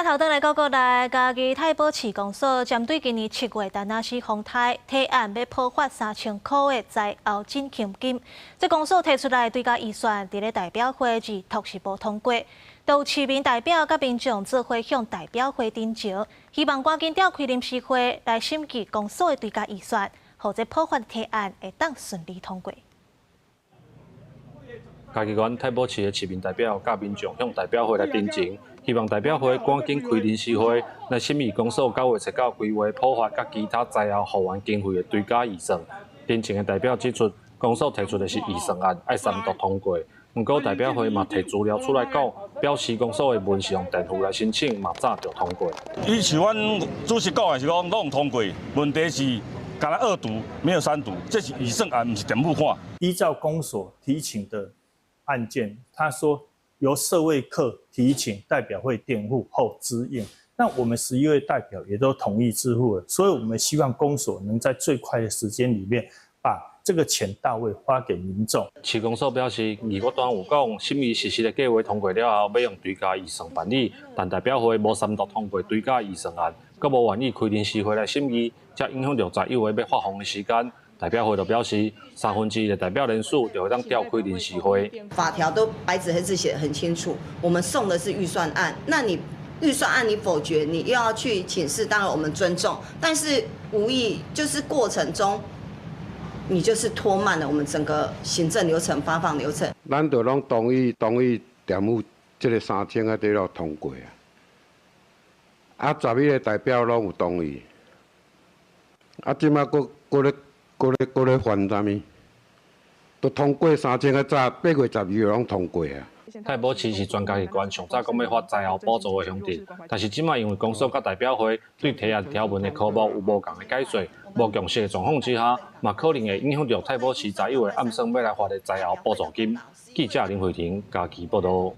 鏡頭轉來講國內，嘉義太保市公所針對今年7月田納西風颱提案欲補發3000箍的災後振興金，這公所提出來追加預算，佇咧代表會議確實無通過，都有市民代表佮民眾做伙向代表會陳情，希望趕緊召開臨時會來審議公所的追加預算，予這補發提案會當順利通過。嘉義縣太保市的市民代表佮民眾向代表會來陳情，希望代表會趕緊開臨時會來審議公所9月19規劃補發佮其他災後復原經費的追加預算。陳情的代表指出，公所提出的是預算案，愛三讀通過。毋過代表會嘛提資料出來講，表示公所的文是用電付來申請，嘛早就通過。伊像阮主席講的是講攏通過，問題是干焦二讀沒有三讀，這是預算案，毋是電付款。依照公所提請的案件，他說由社會課提請代表會墊付後支應，那我們11位代表也都同意支付了，所以我們希望公所能在最快的時間裡面把這個錢到位發給民眾。市公所表示，議決單有講，審議實施的計劃通過了後，欲用追加預算辦理，但代表會無三讀通過追加預算案，閣無願意開臨時會來審議，才影響著十一月欲發放的時間。代表會就表示，1/3的代表人數就會當召開臨時會。法條都白紙黑字寫得很清楚，我們送的是預算案，那你預算案你否決，你又要去請示，當然我們尊重，但是無意就是過程中，你就是拖慢了我們整個行政流程、發放流程。咱就攏同意同意墊付這个三千仔底落通過啊，啊，11个代表攏有同意，啊，這馬閣閣咧。閣咧閣咧煩啥物？都通過三千較早，8月12攏通過啊。太保市是全嘉義縣上早講欲發災後補助的鄉鎮，但是這馬因為公所佮代表會對提案條文的科目有無仝的解說，無共識的狀況之下，嘛可能會影響著太保市十一月暗算欲來發的災後補助金。記者林慧婷嘉義報導。